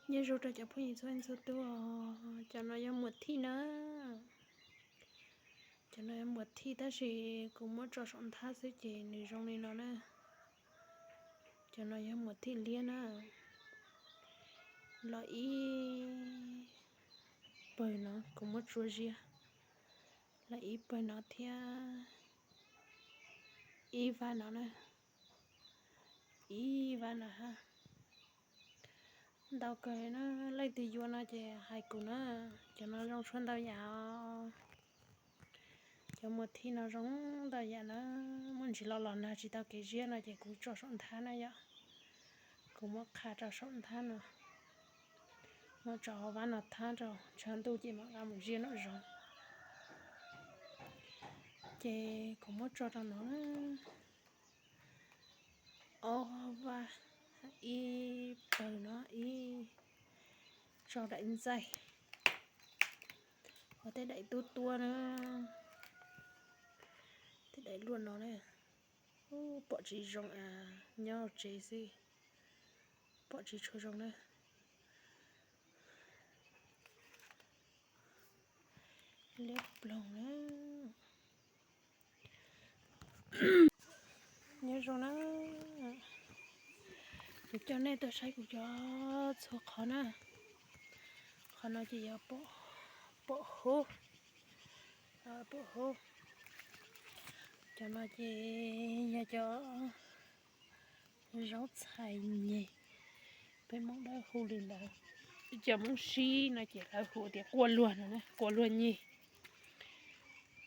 Nyob zoo rau cov phooj ywg txhua leej txhua tus, cov no yog muam thij na. Cov no yog muam thij tab sis kuv muab tso saum nthab xwb ces nws zoo li no na. Cov no yog muam thij liab na. Los ib pawg no kuv muab tsuav ziab, los ib pawg no thiab, ib vab no na, ib vab no hab. Ntau kawg na, leej twg yuav no ces hais kuv na. Cov no zoo tshuaj ntau yam os. Cov muam thij no zoo ntau yam na, muaj ntsis los los nag tsis tau kev ziab no ces kuv tso saum nthab na yom. Kuv muab qha rau saum nthab no, muab tso hauv vab no thab rau tshav ntuj ces mam nqa mus ziab noj zoov. Ces kuv muab tso rau no na. Ob vab, ib pawg no ib, tso daim ntxaij, ua tej daim tuab tuab na, tej daim luaj no na. Pom tsis zoo, nyob tsev xwb pom tsis tshua zoo na. Liab ploog na. Nyob zoo na, kuv coj nej tuaj saib kuv cov txhua qhov na. Qhov no ces yog pom hub, pom hub. Cov no ces yog cov zaub txhais nyeg, peb Hmoob Dawb hu li ntawd. Cov Hmoob Sib no ces lawv hu tias quaj luag no, quaj luag nyeg.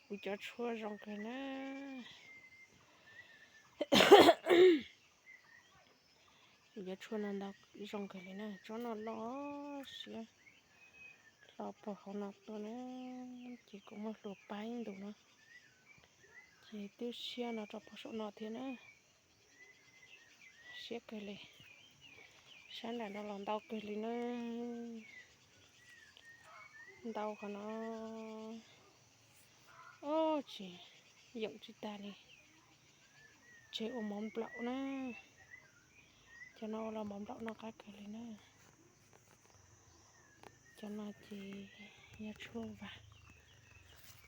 Kuv cov tshuaj zoo kawg na. Kuv cov tshuaj no ntau, zoo kawg li na. Tsob no loj siab, hlo puag hauv no tuaj na, ces kuv muab hlua paib ntus no, ces twb siab no rau puag saum no thiab na. Siab kawg li. Sab nram no los ntau kawg li na. Ntau qhov no. Ob, tsis yoom tsis tag li. Tseg ua mov nplaum na. Cov no ua los mov nplaum noj qab kawg li na. Cov no ces yog tshuaj vag,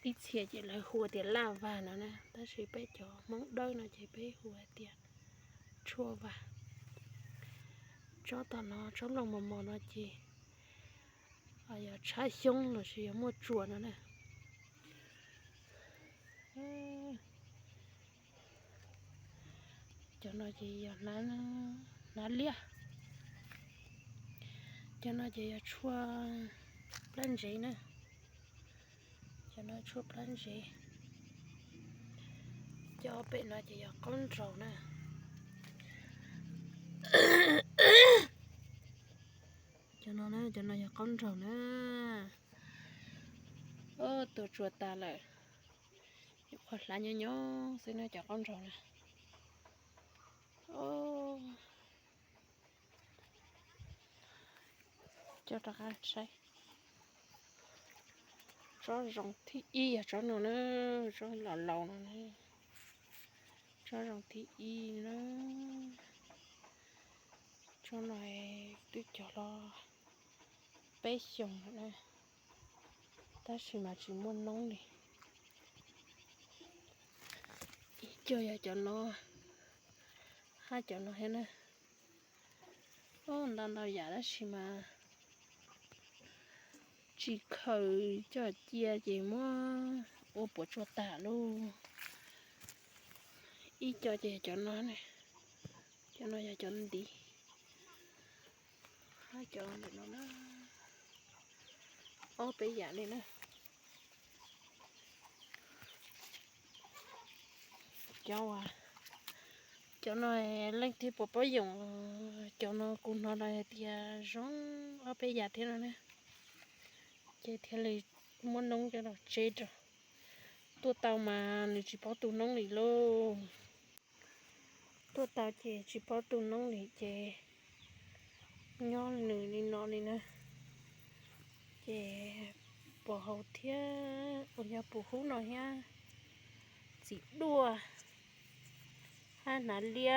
ib txhia ces lawv hu tias laj vag no na, tab sis peb cov Hmoob Dawb no ces peb hu tias tshuaj vag. Tsob tom no, tsob nplooj mos mos no ces yog tshab xyoob lossis yog muaj tsuas no na. Cov no ces yog hnav liab. Cov no ces yog tshuaj plab ntsev na. Cov no tshuaj plab ntsev. Cov pem no ces yog qaub nraug na. Cov no na, cov no yog qaub nraug na. Ua tua tsuag tas lawm. Nyuam qhuav hlav nyob nyob xwb na cov qaub nraug na. Coj rov qab saib. Tsob zoo thib ib yog tsob no na, tsob laus laus no na. Tsob zoo thib ib na. Tsob no twb cog los peb xyoos lawm na, tab sis mas tsis muaj noob li. Ib co yog cov no, hab cov no thiab na. Ntau ntau yam tab sis mas tsis khaws coj cia ces muab ua puas tsuaj tas lauj. Ib co ces cov no, cov no yog cov ntiv, hab cov ntawm no na, ob peb yam li na. Cov, cov no leej twg puas paub yoom, cov no kuv hnov lawv hais tias zoo ob peb yam thiab no na, ces thiaj li muab noob coj los tseb rau. Tuaj tau mas nws tsis paub tu noob li lauj. Tuaj tau ces tsis paub tu noob li ces nyob nws li no li na. Ces puas hau thiab uas yog puas hub no thiab, txiv duaj, hab hnav liab.